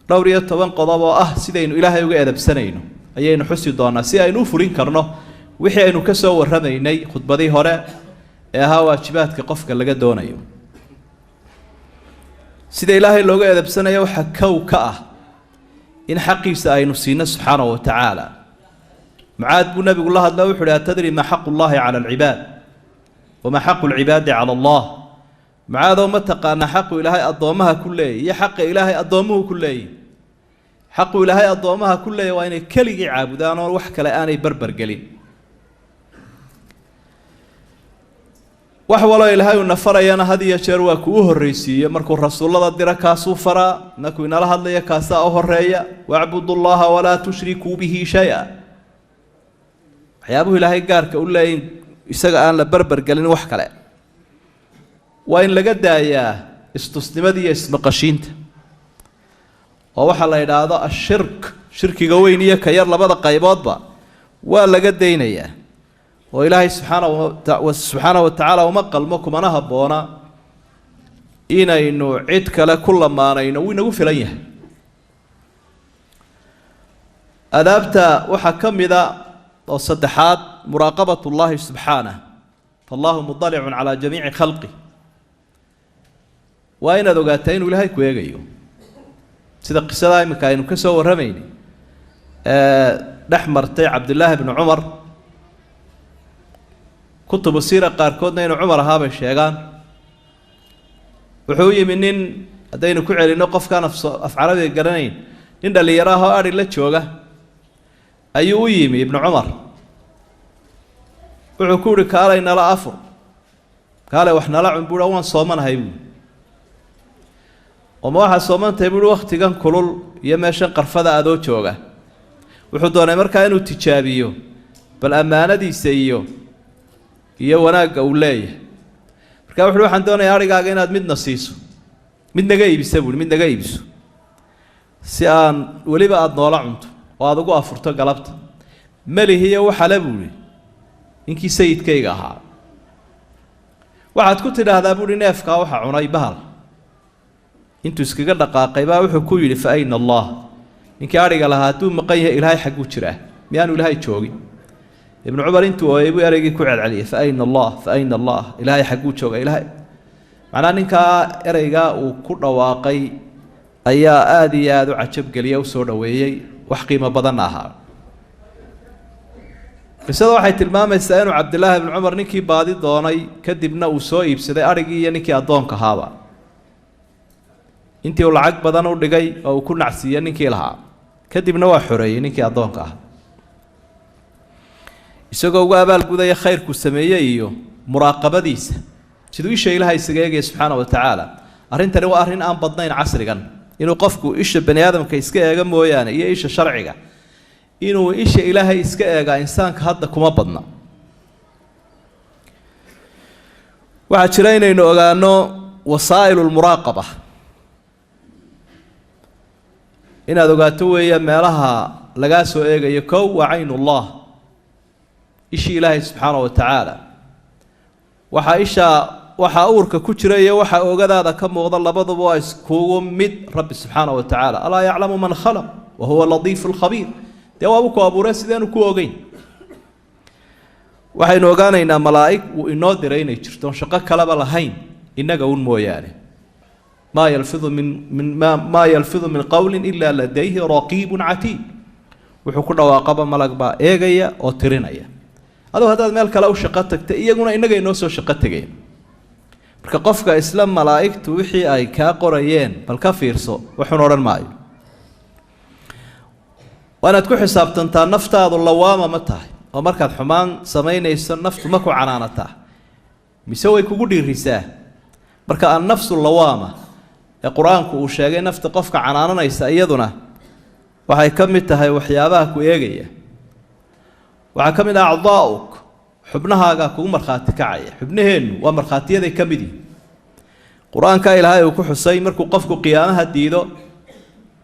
Dhowr iyo toban qodob oo ah sidaynu Ilaahay uga edabsanayno ayaynu xusi doonaa, si aynu u fulin karno wixii aynu ka soo warramaynay khudbadii hore ee ahaa waajibaadka qofka laga doonayo. Sida Ilaahay looga edabsanayo waxaa kow ka ah in xaqiisa aynu siino subxaanahu wa tacaala. Mucaad buu nabigu la hadla, wuxu uhi: "Atadri maa xaqu llahi cala alcibaad wamaa xaqu lcibaadi cala Allah?" Mucaadoo, ma taqaana xaqu Ilaahay addoommaha ku leeyay iyo xaqa Ilaahay addoommuhu ku leeyay? Xaqu Ilaahay addoommaha ku leeyay waa inay keligii caabudaan oo wax kale aanay barbargelin. Wax waloo Ilaahay uu nafarayana had iyo jeer waa kuu horreysiiye. Markuu rasuullada dira kaasuu faraa, markuu inala hadlaya kaasaa u horeeya: "Wacbudu llaha walaa tushrikuu bihi shay-a." Waxyaabuhu Ilaahay gaarka u leeyahy isaga aan la barbargelin wax kale. Waa in laga daayaa istusnimada iyo ismaqashiinta, oo waxaa la yidhaahdo ashirk, shirkiga weyn iyo ka yar labada qayboodba waa laga daynayaa, oo Ilaahay subxaana wa tacaala uma qalmo kumana habboona inaynu cid kale ku lamaanayno, wuu inagu filan yahay. Adaabta waxaa ka mida oo saddexaad muraaqabat llahi subxaanah, faallahu mudalicun calaa jamiici khalqi. Waa inaad ogaataa inuu Ilaahay ku eegayo, sida qisadaa iminka aynu ka soo warramaynay dhex martay Cabdillaahi bnu Cumar. Kutubu siira qaarkoodna inuu Cumar ahaa bay sheegaan. Wuxuu u yimi nin, haddaynu ku celinno qofkaan af carabiga garanayn, nin dhallinyaro ah oo adhi la jooga ayuu u yimi Ibnu Cumar. Wuxuu ku uhi: "Kaalay nala afur, kaalay wax nala cun." Buuhi: "Waan soomanahay," buui. "Oo ma waxaad soomantahay," buuhi, "wakhtigan kulul iyo meeshan qarfada adoo jooga?" Wuxuu doonay markaa inuu tijaabiyo bal ammaanadiisa iyo wanaagga uu leeyahay. Markaa wuxu uhi: "Waxaan doonayaa adhigaaga inaad midna siiso, mid naga iibisa," buuhi, "mid naga iibiso si aan weliba aada noola cunto oo aada ugu afurto galabta." "Melihiyo waxale," buuhi, "ninkii sayidkayga ahaa." "Waxaad ku tidhaahdaa," buuhi, "neefkaa waxa cunay bahal." Intuu iskaga dhaqaaqay baa wuxuu ku yidhi: "Fa ayna Allah?" Ninkii adhiga lahaa hadduu maqan yahay, Ilaahay xagguu jiraa? Miyaanu Ilaahay joogin? Ibnu Cumar intuu ooyay buu ereygii ku celceliyay: "Fa ayna Allah? Fa ayna Allah? Ilaahay xagguu jooga Ilaahay?" Macnaha ninkaa ereygaa uu ku dhawaaqay ayaa aada iyo aada u cajabgeliya, u soo dhoweeyey, wax qiimo badanna ahaa. Qisada waxay tilmaamaysaa inuu Cabdillaahi ibnu Cumar ninkii baadi doonay, kadibna uu soo iibsaday adhigii iyo ninkii addoonka ahaaba, intii uu lacag badan u dhigay oo uu ku nacsiiye ninkii lahaa. Kadibna waa xoreeyey ninkii addoonka ahaa, isagoo ugu abaalgudaya khayrkuu sameeyey iyo muraaqabadiisa, siduu isha Ilaahay isaga eegaya subxaana wa tacaala. Arrintani waa arrin aan badnayn casrigan, inuu qofku isha bani aadamka iska eego mooyaane iyo isha sharciga, inuu isha Ilaahay iska eegaa insaanka hadda kuma badna. Waxaa jira inaynu ogaano wasaa'il lmuraaqaba. Inaad ogaato weeye meelaha lagaa soo eegayo. Kow waa caynullah, ishii Ilaahay subxaana wa tacaala. Waxaa ishaa, waxaa uurka ku jira iyo waxaa oogadaada ka muuqda labaduba waa iskugu mid Rabbi subxaana wa tacaala. Alaa yaclamu man khalaq wa huwa latiifu lkhabiir. Dee waabu ku abuuree, sideenu ku ogeyn? Waxaynu ogaanaynaa malaa'ig uu inoo diray inay jirto, oon shaqo kaleba lahayn innaga un mooyaane. Maa yalfidu min min ma maa yalfidu min qowlin ilaa ladayhi raqiibun catiid. Wuxuu ku dhawaaqaba malag baa eegaya oo tirinaya. Adugu haddaad meel kale u shaqo tagtay, iyaguna innaga inoo soo shaqo tegeen. Marka qofka isla malaa'igtu wixii ay kaa qorayeen bal ka fiirso, waxuun odhan maayo. Waa inaad ku xisaabtantaa naftaadu lawaama ma tahay, oo markaad xumaan samaynayso naftu ma ku canaanataa mise way kugu dhiirisaa? Marka annafsu lawaama ee Qur-aanku uu sheegay, nafta qofka canaananaysa, iyaduna waxay ka mid tahay waxyaabaha ku eegaya. Waxaa ka mid ah acdaa'uk, xubnahaagaa kugu markhaati kacaya. Xubnaheennu waa markhaatiyaday ka mid yihin. Qur-aanka Ilaahay uu ku xusay markuu qofku qiyaamaha diido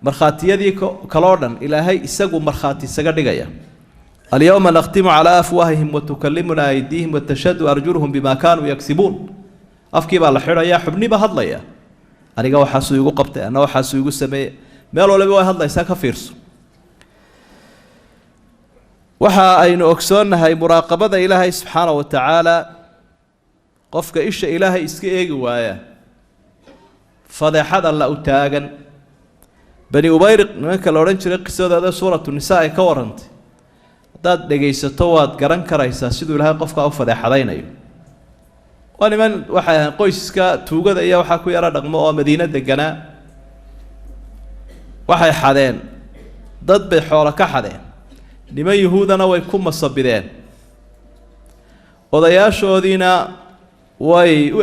markhaatiyadii kaloo dhan, Ilaahay isagu markhaati isaga dhigaya: "Alyowma nakhtimu calaa afwaahihim watukallimuna aydiihim watashhadu arjuluhum bima kaanuu yagsibuun." Afkii baa la xidhayaa, xubniba hadlaya: aniga waxaasuu igu qabtay, ana waxaasuu igu sameeyey. Meel waliba way hadlaysaa, ka fiirso. Waxa aynu ogsoonnahay muraaqabada Ilaahay subxaana wa tacaala. Qofka isha Ilaahay iska eegi waaya, fadeexad Alla u taagan. Bani Ubayriq nimanka la odhan jiray, qisadooda Suuratu Nisaa ay ka warrantay, haddaad dhegaysato waad garan karaysaa siduu Ilaahay qofkaa u fadeexadaynayo. Waa niman waxay ahayn qoyska tuugada iyo waxaa ku yaro dhaqmo oo Madiino deganaa. Waxay xadeen dad bay xoolo ka xadeen, niman Yuhuudana way ku masabideen, odayaashoodiina way u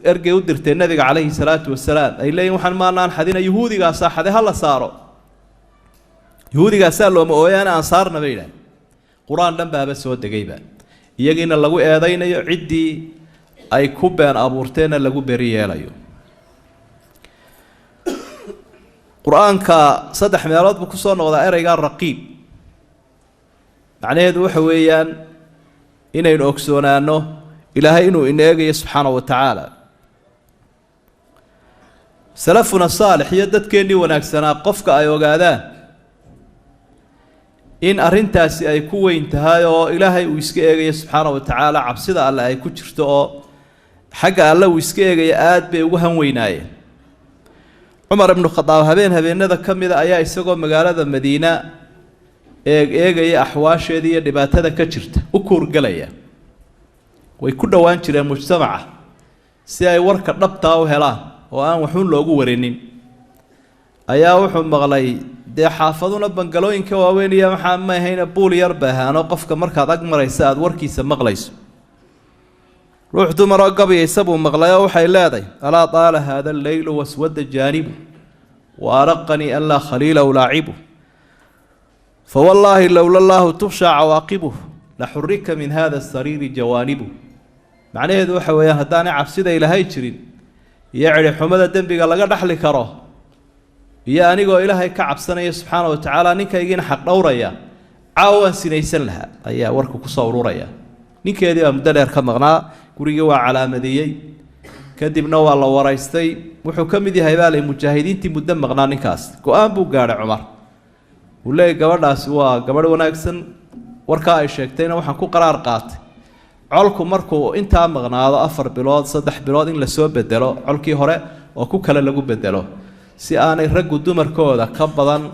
ergey u dirteen Nabiga calayhi salaatu wasalaam. Ay leeyihin: "Waxaan maanaan xadina, Yuhuudigaasaa xade, ha la saaro Yuhuudigaasaa, looma ooyaane aan saarna," bay yidhaah. Qur-aan dhan baaba soo degayba, iyagiina lagu eedaynayo, ciddii ay ku been abuurteenna lagu beri yeelayo. Qur-aanka saddex meelood buu kusoo noqdaa ereygaa raqiib. Macnaheedu waxa weeyaan inaynu ogsoonaano Ilaahay inuu ina eegayo subxaana wa tacaala. Salafuna saalix iyo dadkeennii wanaagsanaa, qofka ay ogaadaan in arrintaasi ay ku weyn tahay oo Ilaahay uu iska eegayo subxaana wa tacaala, cabsida Alle ay ku jirto oo xagga Alle uu iska eegayo, aad bay ugu han weynaayeen. Cumar ibnu Khadaab habeen habeenada ka mida ayaa isagoo magaalada Madiina eeg eegaya axwaasheeda iyo dhibaatada ka jirta u kuurgelaya, way ku dhowaan jireen mujtamaca si ay warka dhabtaa u helaan oo aan waxuun loogu warinin, ayaa wuxuu maqlay, dee xaafaduna bangalooyinka waaweyn iyo maxaa ma ahayna, buul yar bay ahaanoo qofka markaad ag maraysa aada warkiisa maqlayso. Ruux dumaroo gabayaysa buu maqlay oo waxay leedahay: "Alaa taala haada alleylu waswada jaanibu wa araqanii an laa khaliila ulaacibu, fawallaahi lowla llaahu tukhshaa cawaaqibuh la xurika min hada asariiri jawaanibu." Macnaheedu waxa weeyaan, haddaanay cabsida Ilaahay jirin iyo cidhixumada dembiga laga dhaxli karo, iyo anigoo Ilaahay ka cabsanaya subxaana wa tacaala, ninkaygiina xaq dhowraya, caawa waan sinaysan lahaa, ayaa warka kusoo ururaya. Ninkeedii baa muddo dheer ka maqnaa gurigii, waa calaamadeeyey, kadibna waa la waraystay. Wuxuu ka mid yahay baa lay mujaahidiintii muddo maqnaa ninkaas. Go-aan buu gaadhay Cumar, uu leeyay: "Gabadhaasi waa gabadh wanaagsan, warkaa ay sheegtayna waxaan ku qaraar qaatay colku markuu intaa maqnaado, 4 bilood, 3 bilood, in lasoo bedelo colkii hore oo ku kale lagu bedelo, si aanay raggu dumarkooda ka badan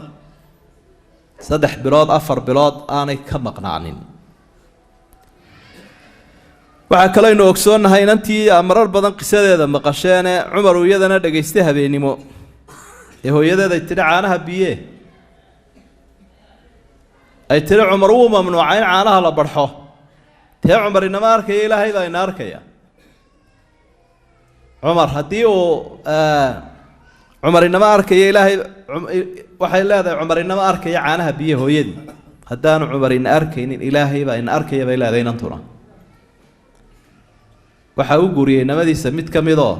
3 bilood, 4 bilood aanay ka maqnaanin." Waxaa kaleynu ogsoonnahay inantii marar badan qisadeeda maqasheene Cumar uu iyadana dhegaystay habeennimo, ee hooyadeed ay tidhi: "Caanaha biye." Ay tidhi: "Cumar wuu mamnuucay in caanaha la barxo." Tee Cumar inama arkaya, Ilaahay baa ina arkaya. Cumar haddii uu Cumar inama arkaya, Ilaahay, waxay leedahay: "Cumar inama arkaya, caanaha biye." Hooyadii, haddaanu Cumar ina arkaynin, Ilaahay baa ina arkaya, bay leedahay inantuna. Waxaa u guuriyey namadiisa mid ka midoo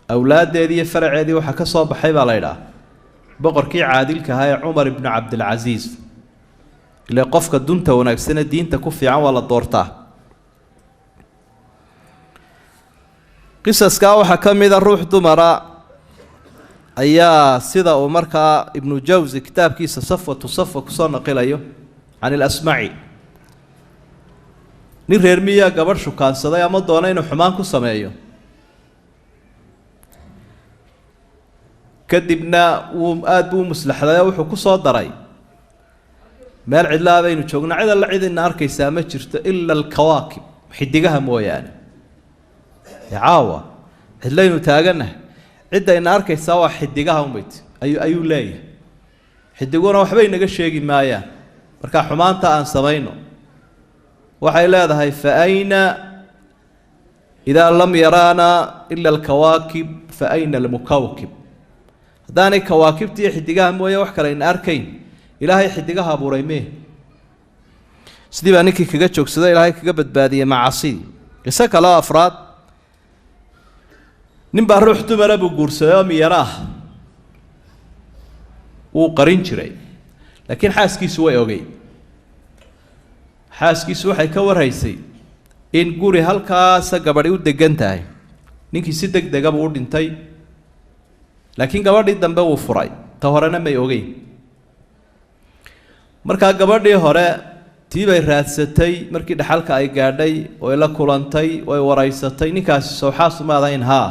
awlaaddeedii iyo faraceedii waxaa ka soo baxay baa la ydhaah boqorkii caadilka ahaa ee Cumar ibnu Cabdilcasiis. Ile qofka dunta wanaagsane diinta ku fiican waa la doortaa. Qisaskaa waxaa ka mida ruux dumara ayaa, sida uu markaa Ibnu Jawsi kitaabkiisa Safwatu Safwa kusoo naqilayo can ilasmaci, nin reer miyaa gabadh shukaansaday ama doona inuu xumaan ku sameeyo. Kadibna wuu aada buu u muslaxday oo wuxuu ku soo daray: "Meel cidlaa baynu joognaa, cid alla cid ina arkaysaa ma jirto ila alkawaakib, xidigaha mooyaane. Ee caawa cidlaynu taagannahay, cidda ina arkaysaa waa xidigaha unbayt," ayuu leeyahay. "Xidiguna waxbay naga sheegi maayaan, marka xumaanta aan samayno." Waxay leedahay: "Fa ayna idaa lam yaraana ila alkawaakib, fa ayna almukawkib? Haddaanay kawaakibta iyo xidigaha mooye wax kale ina arkayn, Ilaahay xidigaha abuuray mee?" Sidii baa ninkii kaga joogsado, Ilaahay kaga badbaadiyey macasidii. Qiso kale oo afraad, nin baa ruux dumara buu guursaday oo miyaro ah. Wuu qarin jiray, laakiin xaaskiisu way ogey. Xaaskiisu waxay ka warhaysay in guri halkaasa gabadhi u degan tahay. Ninkii si deg dega buu u dhintay, laakiin gabadhii dambe wuu furay. Ta horena may ogeyn. Markaa gabadhii hore tii bay raadsatay markii dhaxalka ay gaadhay, way la kulantay, way waraysatay. Ninkaasi sowxaasumaadayn haa,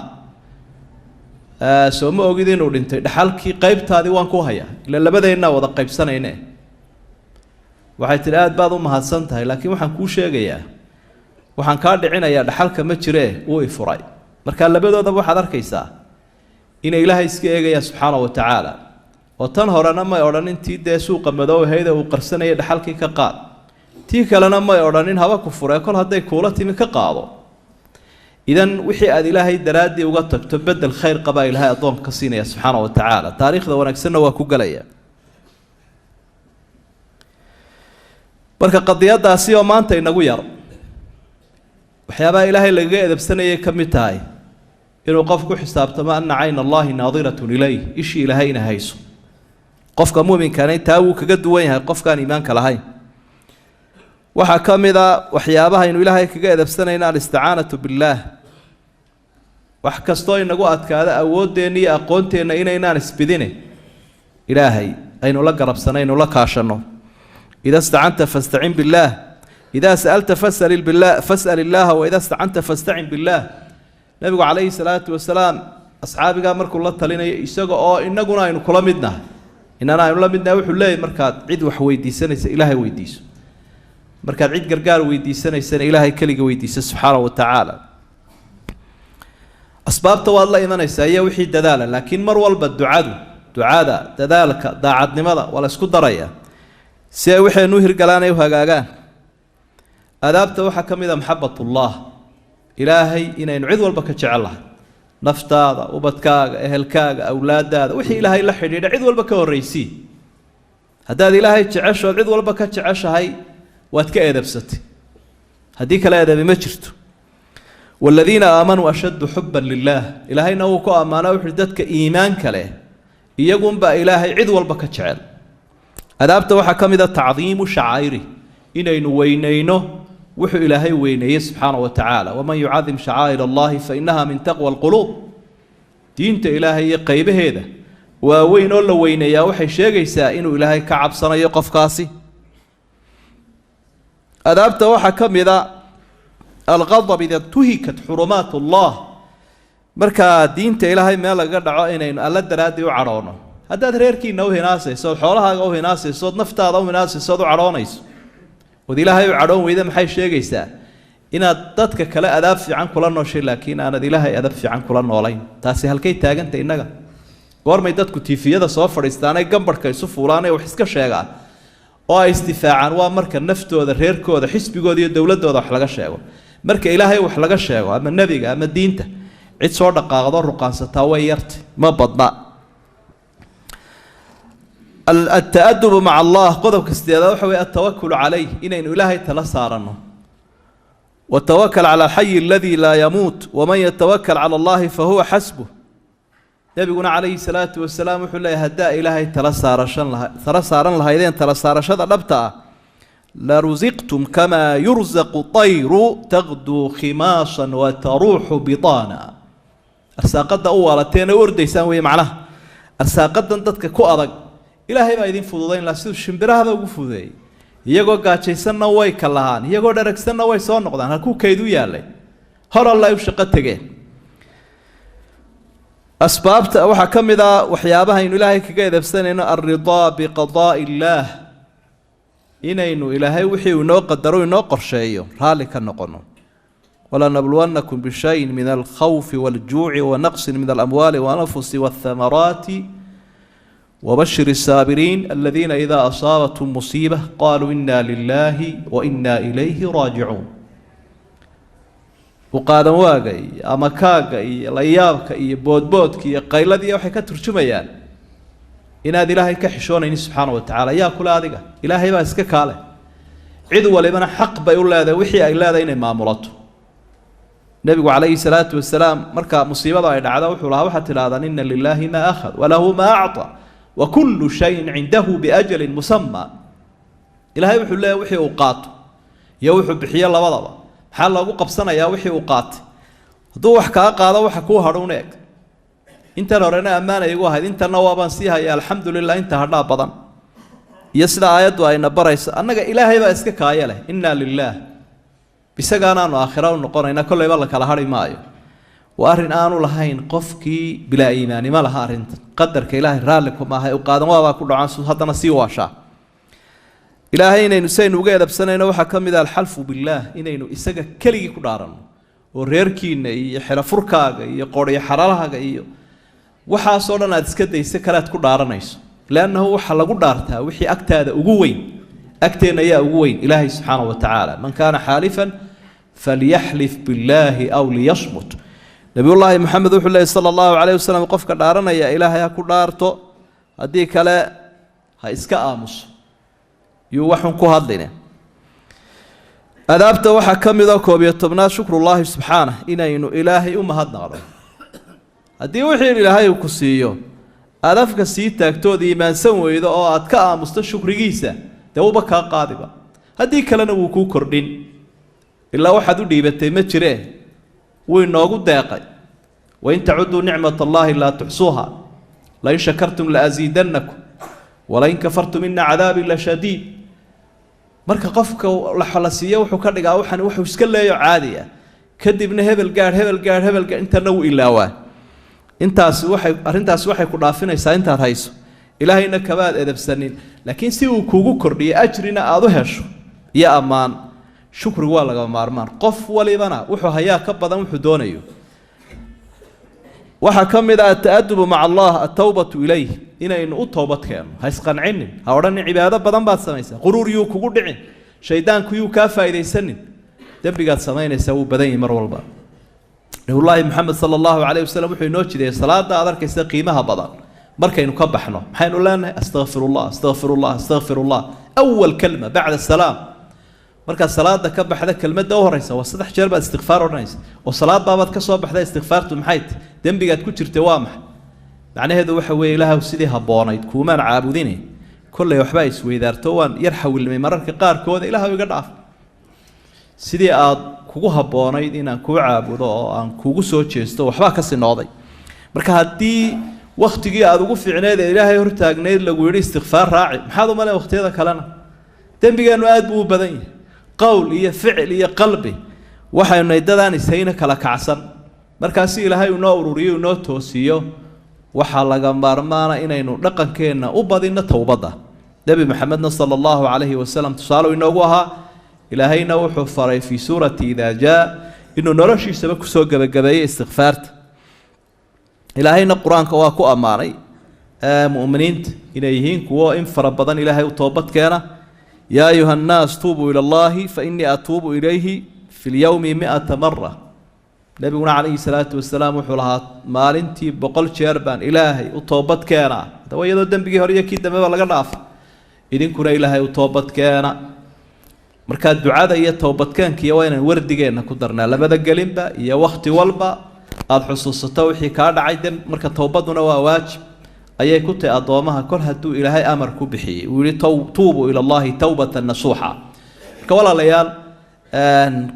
soo ma ogid inuu dhintay? Dhaxalkii qaybtaadii waan ku hayaa, ila labadeennaa wada qaybsanayne. Waxay tidhi aad baad u mahadsan tahay, laakiin waxaan kuu sheegayaa, waxaan kaa dhicinayaa dhaxalka ma jiree, wuu i furay. Markaa labadoodaba waxaad arkaysaa inay Ilaahay iska eegayaan subxaana wa tacaala, oo tan horena may odhanin tii dee suuqa madow ahayd ee uu qarsanayay dhaxalkii ka qaad, tii kalena may odhanin haba ku furee, kol hadday kuula timi ka qaado. Idan wixii aad Ilaahay daraaddii uga tagto, bedel khayr qabaa Ilaahay addoonka ka siinaya subxaana wa tacaala, taariikhda wanaagsanna waa ku gelaya. Marka qadiyadaasi oo maanta inagu yar, waxyaabaha Ilaahay lagaga edabsanayay ka mid tahay inuu qof ku xisaabtamo ana cayna Allahi naadiratun ilayh, ishii Ilaahay ina hayso. Qofka muuminkana taa wuu kaga duwan yahay qofkaan iimaanka lahayn. Waxaa ka mid a waxyaabaha aynu Ilaahay kaga edabsanayna alisticaanatu billaah. Wax kastoo inagu adkaada, awooddeenna iyo aqoonteenna inaynaan isbidine, Ilaahay aynu la garabsanaynu, la kaashanno. Ida stacanta fastacin billaah, idaa sa'alta fasal billah fas'al illaaha, waida stacanta fastacin billaah. Nabigu calayhi salaatu wasalaam asxaabigaa markuu la talinayo, isaga oo inaguna aynu kula midnahay, inana aynu la midnahay, wuxuu leeyahy markaad cid wax weydiisanaysa Ilaahay weydiiso, markaad cid gargaar weydiisanaysana Ilaahay keliga weydiisa subxaana wa tacaala. Asbaabta waad la imanaysaa iyo wixii dadaala, laakiin mar walba ducadu, ducada, dadaalka, daacadnimada waa la isku darayaa si ay waxaynu u hirgalaan ay u hagaagaan. Adaabta waxaa ka mid a maxabatullah, Ilaahay inaynu cid walba ka jecel lahay, naftaada, ubadkaaga, ehelkaaga, awlaadaada, wixii Ilaahay la xidhiidha cid walba ka horraysii. Haddaad Ilaahay jeceshood cid walba ka jeceshahay, waad ka edabsatay, haddii kale edabi ma jirto. Waaladiina aamanuu ashaddu xuban lilaah, Ilaahayna wuu ku ammaana, wuxuuhi dadka iimaanka leh iyagunbaa Ilaahay cid walba ka jecel. Adaabta waxaa ka mid a tacdiimu shacaa'iri, inaynu weynayno wuxuu Ilaahay weyneeyey subxaana wa tacaala. Waman yucadim shacaa'ir Allahi fa innaha min taqwa alquluub. Diinta Ilaahay iyo qaybaheeda waaweyn oo la weyneeyaa waxay sheegaysaa inuu Ilaahay ka cabsanayo qofkaasi. Adaabta waxaa ka mid a alqadab ida tuhikat xurumaat Allah, markaa diinta Ilaahay meel lagaga dhaco inaynu Alla daraaddii u cadhoono. Haddaad reerkiina u hinaasayso, ood xoolahaaga u hinaasayso, ood naftaada u hinaasayso, ood u cadhoonayso, ood Ilaahay u cadhoon weyda, maxay sheegaysaa? Inaad dadka kale adaab fiican kula nooshay, laakiin aanad Ilaahay adaab fiican kula noolayn. Taasi halkay taaganta innaga? Goormay dadku tiifiyada soo fadhiistaanay, gambarhka isu fuulaanay, wax iska sheegaan oo ay isdifaacaan? Waa marka naftooda, reerkooda, xisbigooda iyo dowladooda wax laga sheego. Marka Ilaahay wax laga sheego ama nebiga ama diinta, cid soo dhaqaaqdo ruqaansataa way yartay, ma badna. Alta'adubu maca Allah, qodobka sideedaad waxa weye altawakulu calayh, inaynu Ilaahay tala saaranno. Watawakal cala alxayi aladii laa yamuut, waman yatawakal cala Allahi fahuwa xasbuh. Nebiguna calayhi salaatu wasalaam wuxuu leeyahy haddaa Ilaahay tala saarashan laha tala saaran lahaydeen tala saarashada dhabta ah, larusiqtum kamaa yursaqu tayru taqduu khimaasan wa taruuxu bitaana. Arsaaqadda u waalateen u ordaysaan weeye macnaha, arsaaqadan dadka ku adag Ilaahay baa idin fududayn lahaa siduu shimbirahaba ugu fududeeyey. Iyagoo gaajaysanna way ka lahaan, iyagoo dharagsanna way soo noqdaan, halkuu kaydu yaallay hor Alla ay u shaqo tegeen. Asbaabta waxaa ka mid a waxyaabaha aynu Ilaahay kaga edabsanayno alridaa biqadaa'i illaah, inaynu Ilaahay wixii uu inoo qadaro, inoo qorsheeyo, raalli ka noqono. Walanabluwannakum bishayin min alkhawfi waljuuci wanaqsin min alamwaali walanfusi walthamaraati wabashir الsaabiriin aladiina idaa asaabathum musiiba qaluu ina lilahi wa ina ilayhi raajicuun. Uqaadan waaga iyo ama kaaga iyo layaabka iyo boodboodka iyo qayladii waxay ka turjumayaan inaad Ilaahay ka xishoonaynin subxaana wa tacala. Yaa kule adiga? Ilaahay baa iska kaale. Cid walibana xaq bay u leedahay wixii ay leedahay inay maamulato. Nebigu calayhi salaatu wasalaam marka musiibada ay dhacdo wuxuu lahaa waxaad tidhahdaan ina lilaahi maa akhad walahu maa acطa wa kullu shayin cindahu biajalin musama. Ilaahay wuxuu leeyahy wixii uu qaato iyo wuxuu bixiyo labadaba. Maxaa loogu qabsanayaa wixii uu qaatay? Hadduu wax kaa qaado, waxa kuu hadhuun eeg. Intan horena ammaana igu ahayd, intanna waabaan sii haya, alxamdulilah, inta hadhaa badan. Iyo sida aayaddu ayna barayso, annaga Ilaahay baa iska kaaya leh, innaa lilaah, isagaanaanu aakhira u noqonayna, kollayba la kala hadhi maayo. Waa arrin aanu lahayn qofkii bilaa iimaanimo laha. Arrintan qadarka Ilaahay raalli kuma aha, u qaadan waabaa ku dhacan, haddana sii waashaa. Ilaahay inaynu saynu uga edabsanayno waxaa ka mid ah alxalfu billaah, inaynu isaga keligii ku dhaaranno, oo reerkiina iyo xerafurkaaga iyo qoryo xaralahaaga iyo waxaasoo dhan aad iska dayso kalead ku dhaaranayso, leannahu waxaa lagu dhaartaa wixii agtaada ugu weyn. Agteenna ayaa ugu weyn? Ilaahay subxaana wa tacaala. Man kaana xaalifan falyaxlif billaahi aw liyasmut. Nabiyullaahi Maxamed wuxuu leeyay sala allahu calayh wasalam: qofka dhaaranaya Ilaahay ha ku dhaarto, haddii kale ha iska aamuso, yuu waxun ku hadline. Adaabta waxaa ka mid oo 11aad shukrullaahi subxaanah, inaynu Ilaahay u mahadnaqno. Haddii wixii Ilaahay uu ku siiyo aad afka sii taagtood iimaansan weydo oo aad ka aamusto shukrigiisa, dee wuuba kaa qaadiba, haddii kalena wuu kuu kordhin. Ilaa waxaad u dhiibatay ma jiree, wuu inoogu deeqay. Wain tacuduu nicmat allaahi laa tuxsuuha, lain shakartum la asiidannakum walain kafartum ina cadaabii la shadiid. Marka qofka la siiyo wuxuu ka dhigaa waxan wuxuu iska leeyo caadi ah, kadibna hebel gaadh, hebel gaadh, hebel gaadh, intana wuu ilaawaa. Intaasi waxay arrintaasi waxay ku dhaafinaysaa intaad hayso, Ilaahayna kamaad edabsanin. Laakiin si uu kuugu kordhiyo, ajrina aada u hesho iyo ammaan, shukrigu waa lagama maarmaan. Qof walibana wuxuu hayaa ka badan wuxuu doonayo. Waxaa ka mid ah ata'adubu maca Allah atawbatu ilayh, inaynu u toobad keenno. Ha isqancinin, ha odhanin cibaado badan baad samaysaa. Quruur yuu kugu dhicin, shaydaanku yuu kaa faa'iidaysanin. Dembigaad samaynaysaa wuu badan yahi mar walba. Nabiyullaahi Maxamed sala allahu calayh wasalam wuxuu inoo jideeyey salaada aad arkaysa qiimaha badan markaynu ka baxno maxaynu leenahay? Astaqfirullah, astaqfirullah, astaqfirullah. Awal kalma bacda salaam, markaad salaada ka baxda kelmadda u horeysa waa 3 jeer baad istikfaar odhanaysa. Oo salaad baabaad ka soo baxda, istikfaartu maxay tahy? Dembigaad ku jirtay waa maxay? Macnaheedu waxa weeye: Ilaahw, sidii habboonayd kuumaan caabudine, kollay waxbaa isweydaarto, waan yar xawilmay mararka qaarkooda, Ilaahw iga dhaaf. Sidii aad kugu habboonayd inaan kuu caabudo oo aan kugu soo jeesto waxbaa kasii noqday. Marka haddii wakhtigii aada ugu fiicneyd ee Ilaahay hortaagnayd lagu yidhi istikfaar raaci, maxaad umale wakhtiyada kalena? Dembigeennu aad buu u badan yahay, qowl iyo ficil iyo qalbi. Waxaynu nahay dadaan ishayna kala kacsan. Markaasi Ilaahay inoo ururiyo, inoo toosiyo, waxaa laga maarmaana inaynu dhaqankeenna u badinno towbadda. Nebi Maxamedna sala allahu calayhi wasalam tusaale inoogu ahaa. Ilaahayna wuxuu faray fii suurati idaa jaa inuu noloshiisaba kusoo gebagabeeyey istikfaarta. Ilaahayna Qur-aanka waa ku ammaanay mu'miniinta inay yihiin kuwo in fara badan Ilaahay u toobad keena. Yaa ayuha annaas tuubuu ila allahi fa innii atuubu ilayhi fi lyowmi 100 mara. Nebiguna calayhi salaatu wasalaam wuxuu lahaa: maalintii 100 jeer baan Ilaahay u toobad keenaa. Haddaba iyadoo dembigii hore iyo kii dambeba laga dhaafay, idinkuna Ilaahay u toobad keena. Markaa ducada iyo toobadkeenkiiyo waa inaan wardigeenna ku darnaa labada gelinba iyo wakhti walba aada xusuusato wixii kaa dhacay dem. Marka towbaduna waa waajib ayay ku tahay addoomaha, kol hadduu Ilaahay amar ku bixiyey, uu yihi tuubuu ila allahi towbatan nasuuxa. Marka walaalayaal,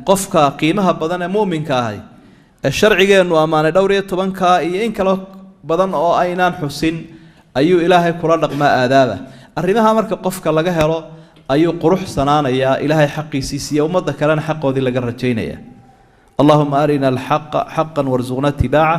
qofka qiimaha badan ee mu'minka ahay ee sharcigeennu ammaanay dhowr iyo tobankaa iyo in kaloo badan oo aynaan xusin ayuu Ilaahay kula dhaqmaa aadaaba. Arrimaha marka qofka laga helo ayuu quruxsanaanayaa, Ilaahay xaqiisii siiya, ummadda kalena xaqoodii laga rajaynaya. Allahuma arina alxaqa xaqa warsuqna itibaaca.